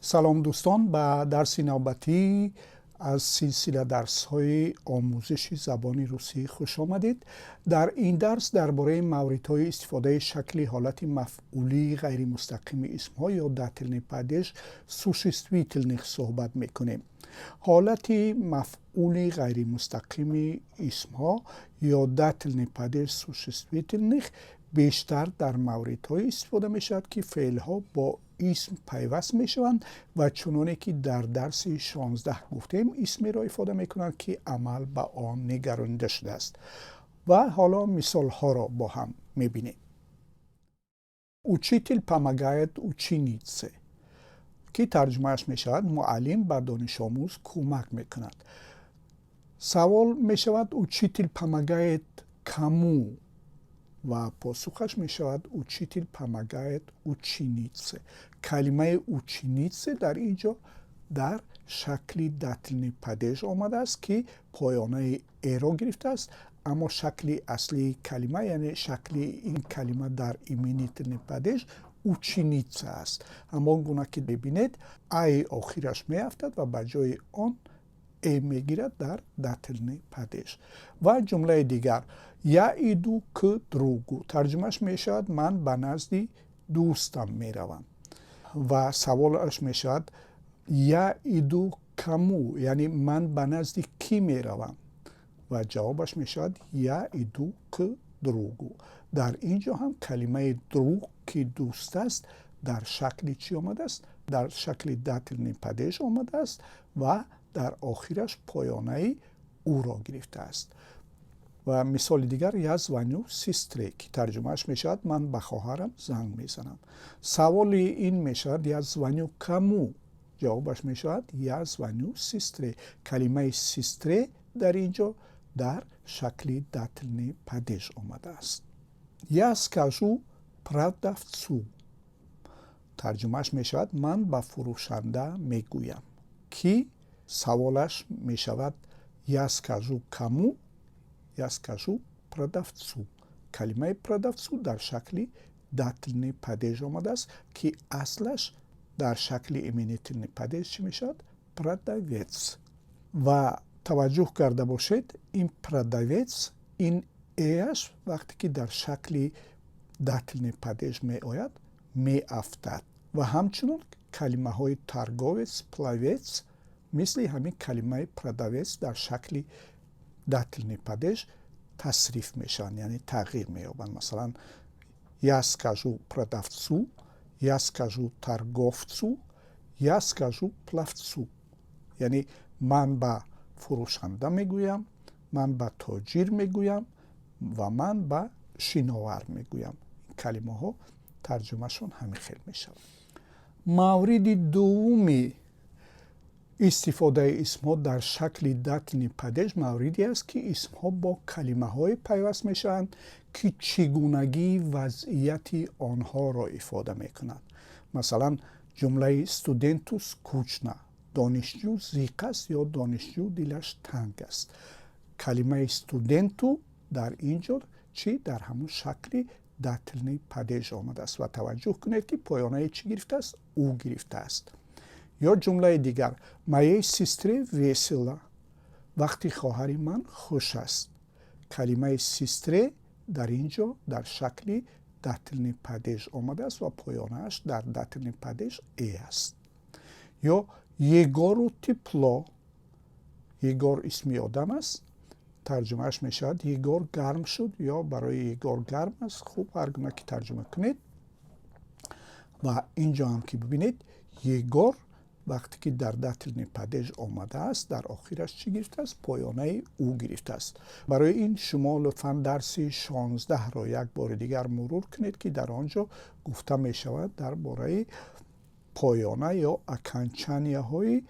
Салом, дӯстон! Ба дарси навбатӣ аз силсила дарсҳои омӯзиши забони русӣ хуш омадед. Дар ин дарс дар бораи мавридҳои истифодаи шакли ҳолати мафъулии ғайримустақими исмҳо ё дательный падеж существительных суҳбат мекунем. Ҳолати мафъули ғайримустақими исмҳо ё дательный падеж существительных бештар дар мавридҳое истифода мешавад, ки феълҳо бо исм пайваст мешаванд ва, чуноне ки дар дарси 16 гуфтем, исмеро ифода мекунанд, ки амал ба он нигаронида шудааст. Ва ҳоло мисолҳоро бо ҳам мебинем. Учитель помогает ученице, ки тарҷумааш мешавад: муаллим ба донишомӯз кӯмак мекунад. Савол мешавад: учитель помогает кому? Ва посухаш мешавад: учитель помогает ученице. Калимаи ученице дар ин ҷо дар шакли дательный падеж омадааст, ки поёнаи э-ро гирифтааст, аммо шакли аслии калима, яъне шакли ин калима дар именительный падеж ученица аст. Ҳамон гуна ки мебинед, аи охираш меафтад ва ба ҷои он э мегирад дар дательный падеж. Ва ҷумлаи дигар: я иду к другу, тарҷумааш мешавад: ман ба назди дӯстам меравам. Ва саволаш мешавад: я иду кому, яъне ман ба назди кӣ меравам? Ва ҷавобаш мешавад: я иду к другу. Дар ин ҷо ҳам калимаи друг, ки дӯст аст, дар шакли чӣ омадааст? Дар шакли дательный падеж омадааст ва дар охираш поёнаи у-ро гирифтааст. Ва мисоли дигар: я звоню сестре, ки тарҷумааш мешавад: ман ба хоҳарам занг мезанам. Саволи ин мешавад: я звоню кому? Ҷавобаш мешавад: я звоню сестре. Калимаи сестре дар ин ҷо дар шакли дательный падеж омадааст. Я скажу продавцу, тарҷумааш мешавад: ман ба фурӯшанда мегӯям, ки саволаш мешавад: я скажу кому? Я скажу продавцу. Калимаи продавцу дар шакли дательный падеж омадааст, ки аслаш дар шакли именительный падеж чӣ мешавад? Продавец. Ва таваҷҷӯҳ карда бошед, ин продавец, ин э-аш вақте ки дар шакли дательный падеж меояд, меафтад. Ва ҳамчунон калимаҳои торговец, пловец мисли ҳамин калимаи продавец дар шакли дательный падеж тасриф мешаванд, яъне тағйир меёбанд. Масалан, я скажу продавцу, я скажу торговцу, я скажу пловцу, яъне ман ба фурӯшанда мегӯям, ман ба тоҷир мегӯям ва ман ба шиновар мегӯям. Ин калимаҳо тарҷумашон ҳамин хел мешавад. Мавриди дуввуми истифодаи исмҳо дар шакли дательный падеж мавриде аст, ки исмҳо бо калимаҳое пайваст мешаванд, ки чигунагии вазъияти онҳоро ифода мекунад. Масалан, ҷумлаи студенту скучно, донишҷӯ зиқ аст ё донишҷӯ дилаш танг аст. Калимаи студенту дар ин ҷо чӣ? Дар ҳамун шакли дательный падеж омадааст. Ва таваҷҷӯҳ кунед, ки поёнаи чӣ гирифтааст? У гирифтааст. Ё ҷумлаи дигар: моей сестре весело, вақти хоҳари ман хуш аст. Калимаи сестре дар ин ҷо дар шакли дательный падеж омадааст ва поёнааш дар дательный падеж э аст. Ё Егору тепло. Егор исми одам аст, тарҷумааш мешавад: Егор гарм шуд ё барои Егор гарм аст. Хуб, ҳар гуна ки тарҷума кунед. Ва ин ҷо ҳам ки бибинед, Егор вақте ки дар дательный падеж омадааст, дар охираш чӣ гирифтааст? Поёнаи у гирифтааст. Барои ин шумо лутфан дарси 16-ро як бори дигар мурур кунед, ки дар он ҷо гуфта мешавад дар бораи поёна ё окончанияҳои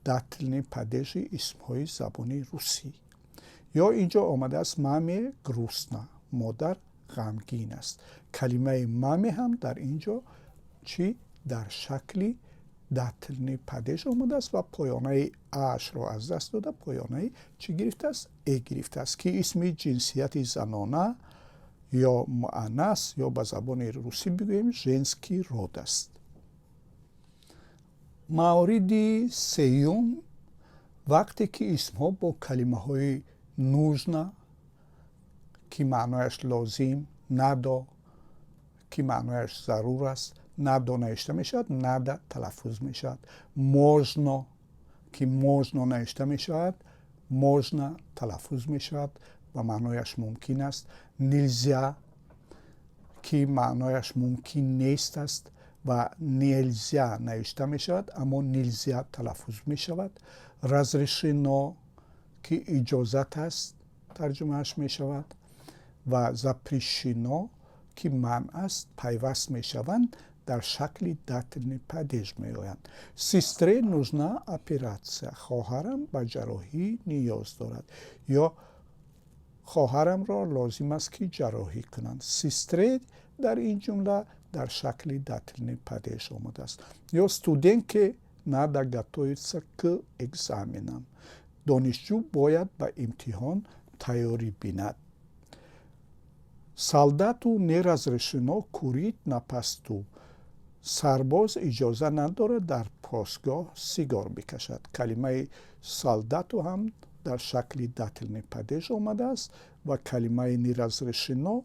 дательный падежи исмҳои забони русӣ. Ё ин ҷо омадааст: маме грустно, модар ғамгин аст. Калимаи маме ҳам дар ин ҷо чӣ? Дар шакли дательный падеж омадааст ва поёнаи а-шро аз даст дода, поёнаи чӣ гирифтааст? Э гирифтааст, ки исми ҷинсияти занона ё муаннас, ё ба забони русӣ бигӯем, женский род аст. Мавриди сеюм: вақте ки исмҳо бо калимаҳои нужно, ки маънояш лозим, надо, ки маънояш зарур аст, надо навишта мешавад, нада талаффуз мешавад, можно, ки можно навишта мешавад, можна талаффуз мешавад ва маънояш мумкин аст, нельзя, ки маънояш мумкин нест аст ва нельзя навишта мешавад, аммо нилзя талаффуз мешавад, разрешено, ки иҷозат аст тарҷумааш мешавад, ва запрещено, ки манъ аст, пайваст мешаванд, дар шакли дательный падеж меоянд. Сестре нужна операция, хоҳарам ба ҷарроҳӣ ниёз дорад ё хоҳарамро лозим аст, ки ҷарроҳӣ кунанд. Сестре дар ин ҷумла дар шакли дательный падеж омадааст. Ё студентке надо готовиться к экзаменам, донишҷӯ бояд ба имтиҳон тайёрӣ бинад. Солдату не разрешено курить на посту, сарбоз иҷоза надорад дар постгоҳ сигор бикашад. Калимаи солдату ҳам дар шакли дательный падеж омадааст ва калимаи не разрешено,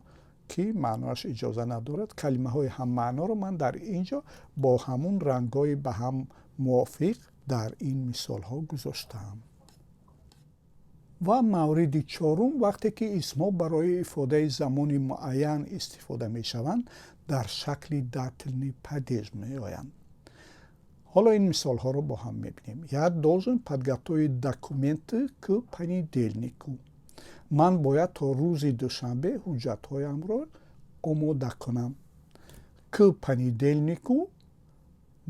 ки маънояш иҷоза надорад. Калимаҳои ҳаммаъноро ман дар ин ҷо бо ҳамун рангҳои ба ҳам мувофиқ дар ин мисолҳо гузоштаам. Ва мавриди чорум: вақте ки исмҳо барои ифодаи замони муайян истифода мешаванд, дар шакли дательный падеж меоянд. Ҳоло ин мисолҳоро бо ҳам мебинем. Я должен подготовить документы к понедельнику, ман бояд то рӯзи душанбе ҳуҷҷатҳоямро омода кунам. К понедельнику,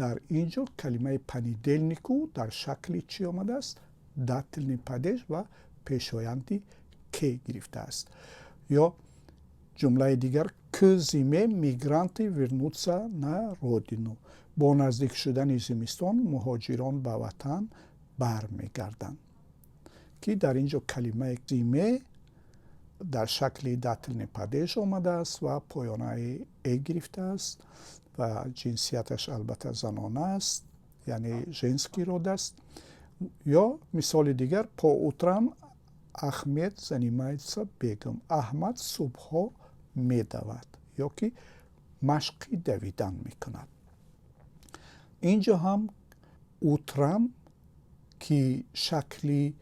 дар ин ҷо калимаи понедельнику дар шакли чӣ омадааст? Дательный падеж ва пешоянди к гирифтааст. Ё ҷумлаи дигар: к зиме мигранты вернутся на родину, бо наздик шудани зимистон муҳоҷирон ба ватан бармегарданд, ки дар ин ҷо калимаи зиме дар шакли дательный падеж омадааст ва поёнаи э гирифтааст ва ҷинсияташ албатта занона аст, яъне женский род аст. Ё мисоли дигар: по утрам Ахмед занимается бегом, Аҳмад субҳҳо медавад ё ки машқи давидан мекунад. Ин ҷо ҳам утрам, ки шакли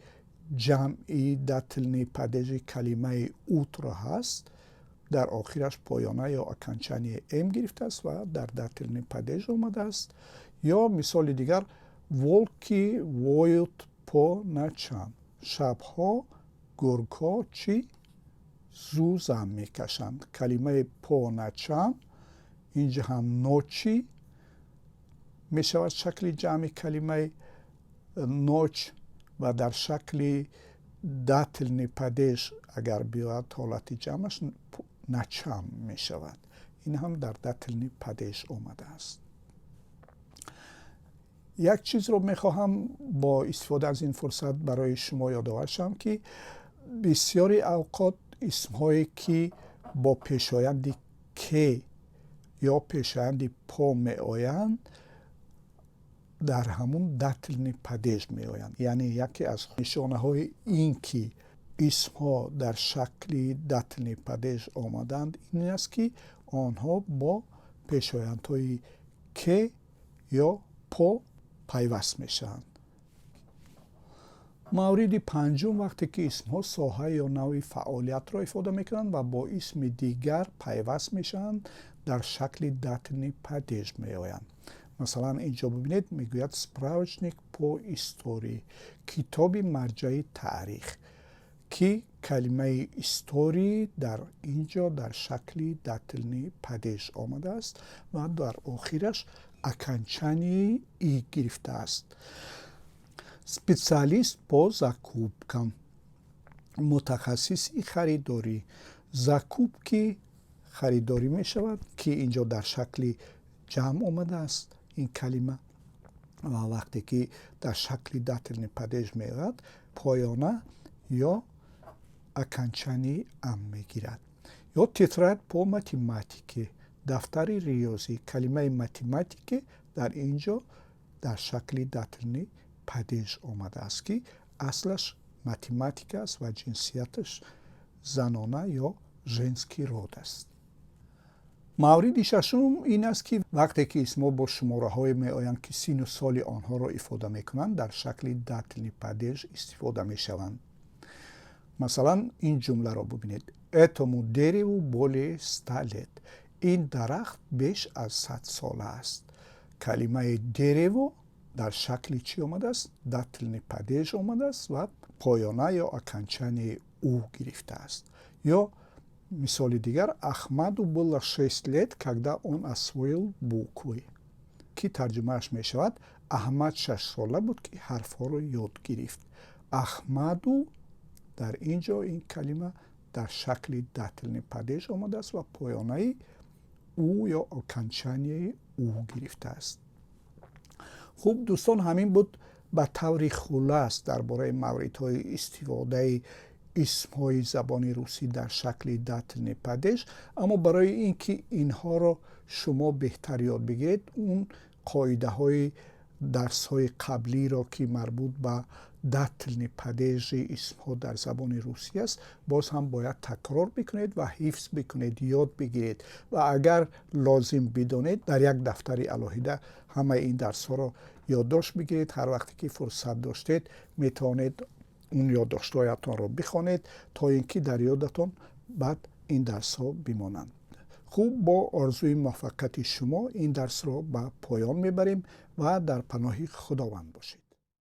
ҷамъи дательный падежи калимаи утро ҳаст, дар охираш поёна ё окончание м гирифтааст ва дар дательный падеж омадааст. Ё мисоли дигар: волки воют по ночам, шабҳо гургҳо чӣ зӯзам мекашанд. Калимаи по ночам, инҷа ҳам ночи мешавад шакли ҷамъи калимаи ночь ва дар шакли дательный падеж агар биёяд, ҳолати ҷамъаш ночам мешавад. Ин ҳам дар дательный падеж омадааст. Як чизро мехоҳам бо истифода аз ин фурсат барои шумо ёдовар шавам, ки бисёри авқот исмҳое, ки бо пешоянди к ё пешоянди по меоянд, дар ҳамун дательный падеж меоянд. Яъне яке аз нишонаҳои ин ки исмҳо дар шакли дательный падеж омаданд, ин аст, ки онҳо бо пешояндҳои к ё по пайваст мешаванд. Мавриди панҷум: вақте ки исмҳо соҳа ё навъи фаъолиятро ифода мекунанд ва бо исми дигар пайваст мешаванд, дар шакли дательный падеж меоянд. Масалан, инҷо бибинед, мегӯяд справочник по истории, китоби марҷаи таърих, ки калимаи истории дар ин ҷо дар шакли дательный падеж омадааст ва дар охираш окончание и гирифтааст. Специалист по закупкам, мутахассиси харидорӣ. Закупки харидорӣ мешавад, ки инҷо дар шакли ҷамъ омадааст ин калима ва вақте ки дар шакли дательный падеж меояд, поёна ё окончание ам мегирад. Ё тетрадь по математике, дафтари риёзӣ. Калимаи математике дар ин ҷо Дар шакли дательный падеж омадааст, ки аслаш математика аст ва ҷинсияташ занона ё женский род аст. Мавриди шашум ин аст, ки вақте ки исмҳо бо шумораҳое меоянд, ки сину соли онҳоро ифода мекунанд, дар шакли дательный падеж истифода мешаванд. Масалан, ин ҷумларо бубинед: «Этому дереву более 100 лет», ин дарахт беш аз 100 сола аст. Калимаи «дерево» дар шакли чӣ омадааст? Дательный падеж омадааст ва поёна ё окончание «у» гирифтааст. Ё мисоли дигар: «Ахмаду было 6 лет, когда он освоил буквы», ки тарҷумааш мешавад: Аҳмад 6-сола буд, ки ҳарфҳоро ёд гирифт. «Ахмаду» дар ин ҷо, ин калима дар шакли дательный падеж омадааст ва поёнаи «у» ё окончание «у» гирифтааст. Хуб, дӯстон, ҳамин буд ба таври хулас дар бораи мавридҳои истифодаи исмҳои забони русӣ дар шакли дательный падеж. Аммо барои ин ки инҳоро шумо беҳтар ёд бигиред, он қоидаҳои дарсҳои қаблиро, ки марбут ба дательный падежи исмҳо дар забони русӣ аст, боз ҳам бояд такрор бикунед ва ҳифз бикунед, ёд бигиред ва агар лозим бидонед, дар як дафтари алоҳида ҳамаи ин дарсҳоро ёддошт бигиред. Ҳар вақте ки фурсат доштед, метавонед он ёддоштҳоятонро бихонед, то ин ки дар ёдатон баъд ин дарсҳо бимонанд. Хуб, бо орзуи муваффақияти шумо ин дарсро ба поён мебарем ва дар паноҳи Худованд бошед.